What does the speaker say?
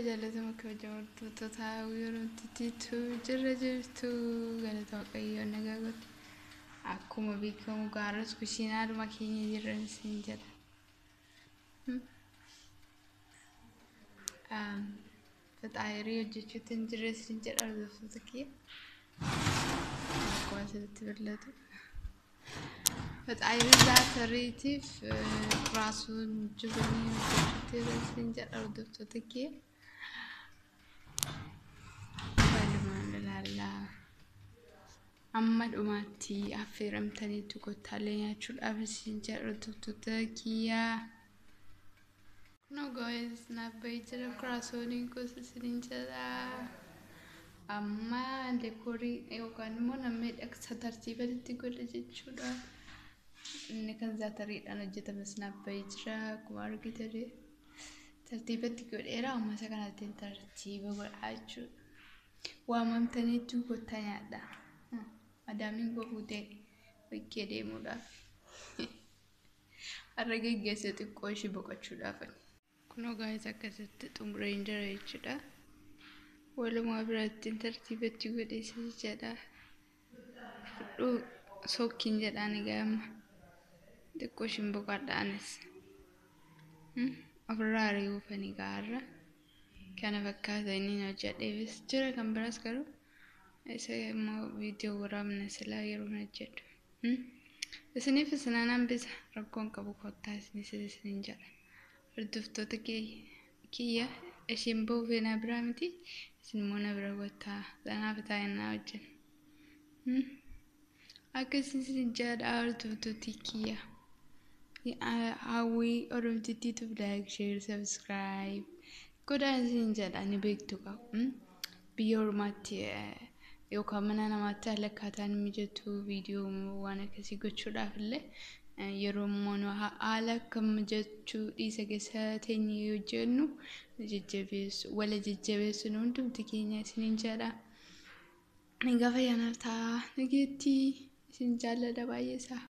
Jaallatama kabajamtoota yerootti jirra jirtu galata Waaqayyoo nagaa godhe. Akkuma beekamu gaarras kushiinaadhuma keenya jirran isin jedha. Faxaayirii hojjechuutti hin jirre isin jedha hordoftoota kiyya. Akkuma asirratti mul'atu. Faxaayirii zaatariitiif raasuun jibanii hojjechuutti jirra isin jedha hordoftoota kiyya. Walumaan ilaallaa. Amma dhumaatti affeeramtaniitu kottaalee nyaachuudhaaf isin jedha hordoftoota kiyya. Kunoo guys, naaf bahee jira kiraasoniin gosa isiniin jedha. Amma deekoorii yookaan immoo namni miidhagsa tartiibatti godha jechuudha. Inni kan zaatariidhaan hojjetames naaf bahee jira akkuma argitan tartiibatti godheera, amma isa kanatti tartiiba godhaa jechuudha. Waamamtaniitu kottaa nyaadhaa. Madaamiin koo fuutee bakkee deemuudhaaf. Har'a geggeesse xiqqoo ishii boqochuudhaaf. Kunoo guys, akkasitti xumureen jira jechuudha. Walumaa biratti tartiibatti godheessa jechaadha. Fudhuu sookkiin jedhaan egaa amma xiqqoo ishiin boqodha anis. Ofirraa ari'uufani gaarra. Kana fakkaata inni hojjedheefis jira kan biraas, garuu isa immoo viidiyoo waraabna silaa yeroo hojjedhu. Isiniif isinaan hambisa, rakkoon qabu, kottaa isinis isiniin jedha. Hordoftoota kiyya, isheen bahuuf na biraa miti, isin immoo na bira kottaa sanaaf taa'inaa wajjin. Akkasii isin jedha hordoftoota kiyya. Hawwii Oromtittiituuf like, share, subscribe godhaa isin jedha, ni beektu qabu. Biyya ormaatti yookaan mana namaatti haala akkaataan mijatu viidiyoo waan akkasii gochuudhaaf illee yeroo immoo haala akka mijachuu dhiisa keessa teenyee hojjennu jajjabeessu, wala jajjabeessu hundumti keenya isiniin jedha. Nagaa fayyaanaaf ta'a, nageetti, isin jaalladha baay'ee isaa.